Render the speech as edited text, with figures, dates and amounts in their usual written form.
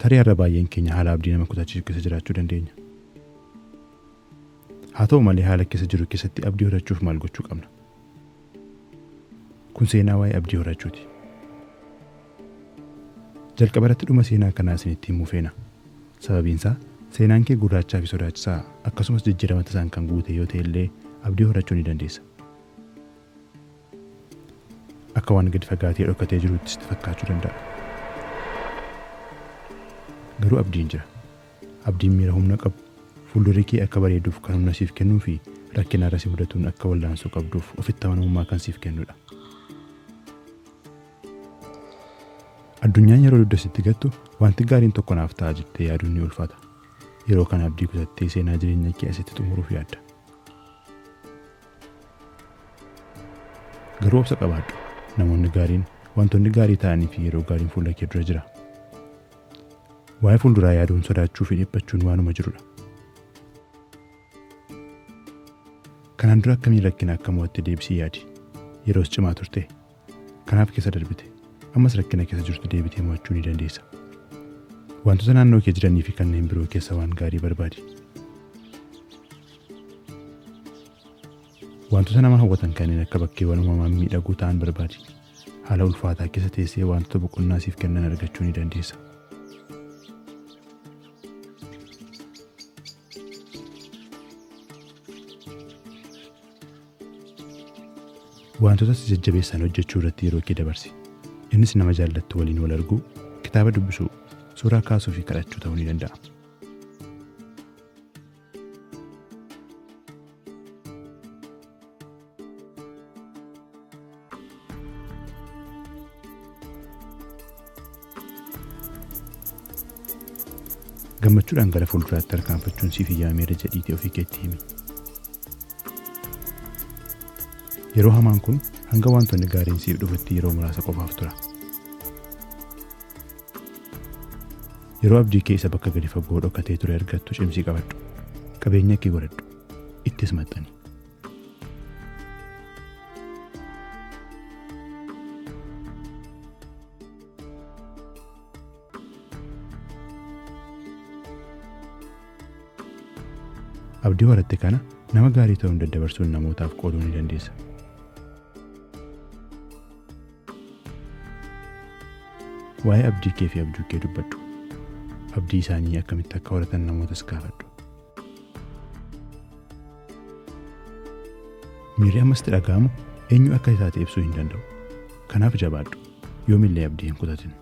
Tarii har'a baay'een keenya haala abdii nama kutachiisu keessa jiraachuu dandeenya. Haa ta'u malee haala keessa jiru keessatti abdii horachuuf maal gochuu qabna? Kun seenaa waa'ee abdii horachuuti. Jalqaba irratti dhuma seenaa kanaa isinitti himuu feena. Sababiin isaa seenaan kee gurraachaa fi sodaachisaa akkasumas jijjiirama tasaan kan guute yoo ta'e illee abdii horachuu ni dandeessa. Akka waan gadi fagaatee dhokatee jirutti sitti fakkaachuu danda'a. Garuu abdiin jira. Abdiin miira humna qabu fuuldurri kee akka bareeduuf kan humna siif kennuu fi rakkina irra si mudatuun akka wallaansoo qabduuf ofitti amanamummaa kan siif kennudha. Addunyaan yeroo dugda sitti gattu wanti gaariin tokko naaf ta'a jettee yaaduun ni ulfaata. Yeroo kana abdii kutattee seenaa jireenya kee asitti xumuruuf yaadda. Garuu obsa qabaadhu. Namoonni gaariin wantoonni gaarii ta'anii fi yeroo gaariin fuula kee dura jira. Waa'ee fuulduraa yaaduun sodaachuu fi dhiphachuun waanuma jirudha. Kanaan dura akkamiin rakkina akka mo'atte deebisii yaadi. Yeroos cimaa turte. Kanaaf keessa darbite. Ammas rakkina keessa jirtu deebitee mo'achuu ni dandeessa. Wantoota naannoo kee jiranii fi kanneen biroo keessa waan gaarii barbaadi. Wantoota nama hawwatan kanneen akka bakkeewwan uumamaan miidhagoo ta'an barbaadi. Haala ulfaataa keessa teessee wantoota boqonnaa siif kennan argachuu ni dandeessa. Wantoota si jajjabeessan hojjechuu irratti yeroo kee dabarsi. Innis nama jaallattu waliin wal arguu, kitaaba dubbisuu, suuraa kaasuu fi kadhachuu ta'uu ni danda'a. Gammachuudhaan gara fuulduraatti tarkaanfachuun siif eeyyamameera jedhiitii ofii keetti himi. Yeroo hamaan kun hanga wantoonni gaariin siif dhufutti yeroo muraasa qofaaf tura. Yeroo abdii kee isa bakka gadi fagoo dhokatee ture argattu cimsii qabadhu. Qabeenya kee godhadhu. Ittis maxxani. Abdii horatte kana nama gaarii ta'uun daddabarsuun namootaaf qooduu ni dandeessa. Waa'ee abdii kee fi abjuu kee dubbadhu. Abdii isaanii akkamitti akka horatan namootas gaafadhu. Miirri ammas itti dhaga'amu eenyu akka taate ibsuu hin danda'u. Kanaaf jabaadhu. Yoomillee abdii hin kutatin.